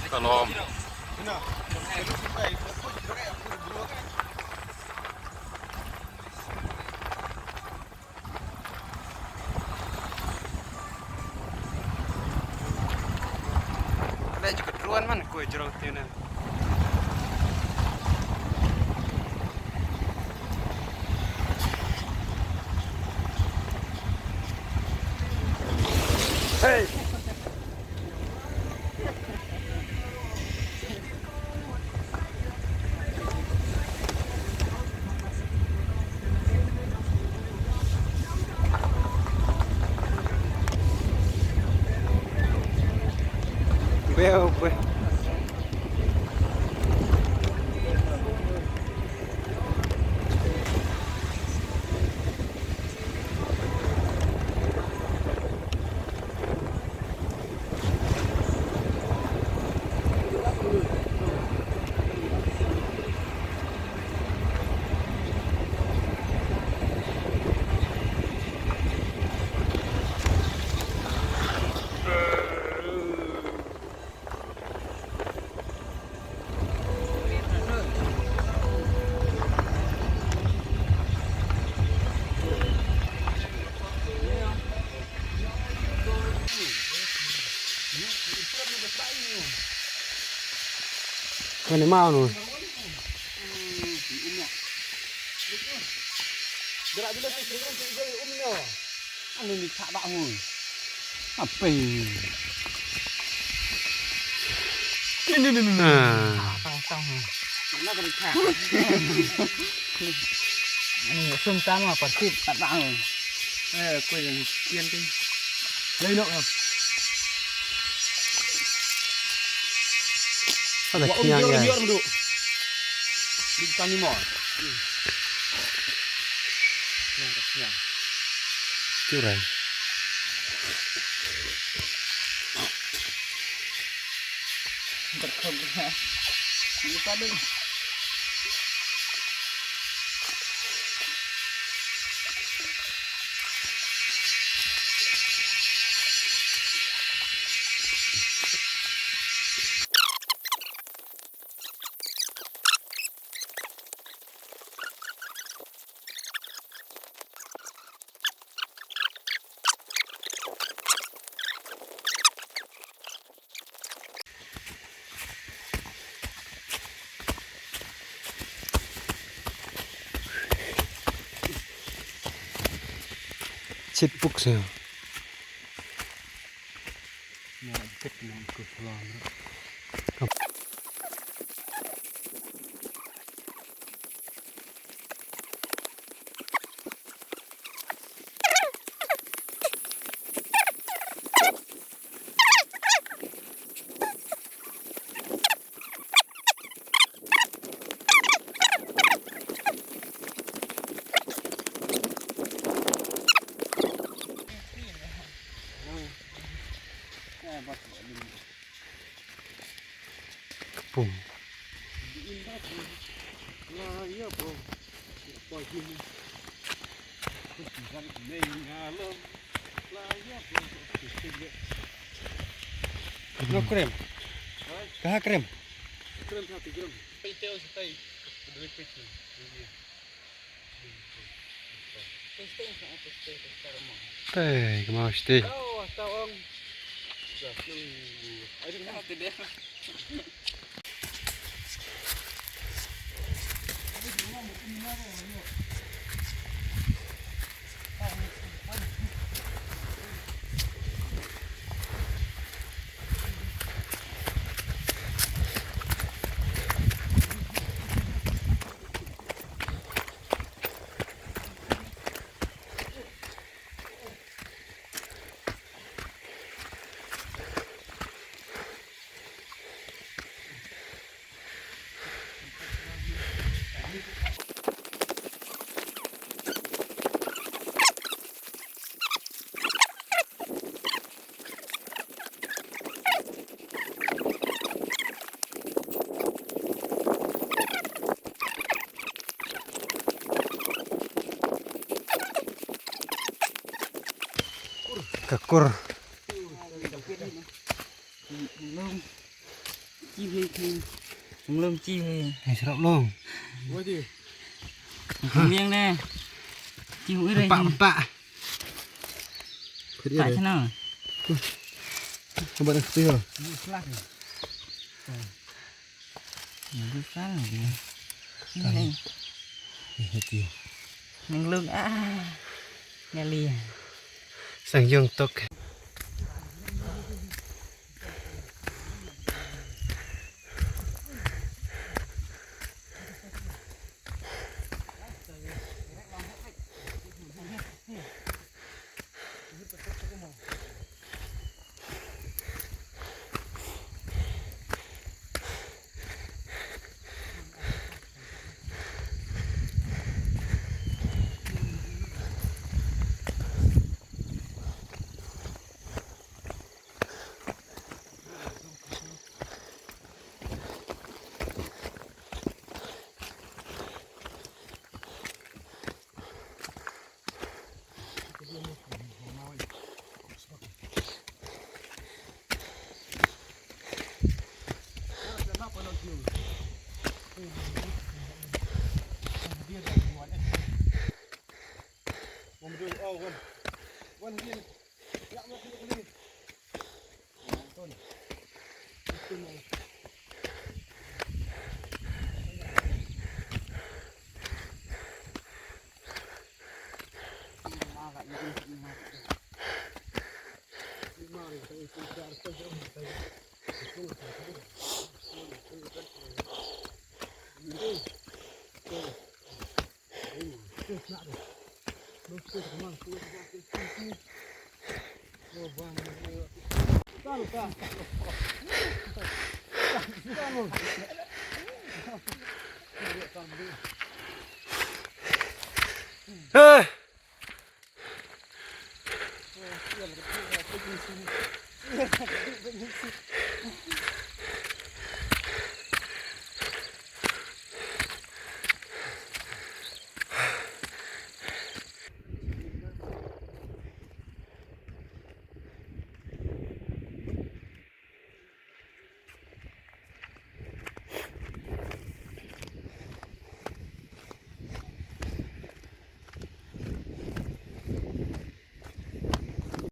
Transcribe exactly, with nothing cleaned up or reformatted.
Ka lom. Ada juga drone man, koi jrong tiene. Hey. Beo, beo. Kane mau nu. Anu ni tak tak hu. Apa ni? Ni ni ni ni. Ah. Tang tang. Mana kau tak? Ni sum sama pasti tak tak hu. Eh, kau yang kian tu. Lai nok. Ada kian ya. Di kami mau. Kiurai. Chit puk sa. Kepung. No krem. Kaha krem. Krem satu krem. Tei, kemau siti. Ka kur. Chi hi hi. Nglum chi hi. Hai srap long. Wadi. Nglum yang ne. Chi hu ire. Empat, empat. Tak sana. Nampak dah sepi lah. Bukan dia. Ini dia. Nglung ah. Ngali. Sang yung tok. Eh.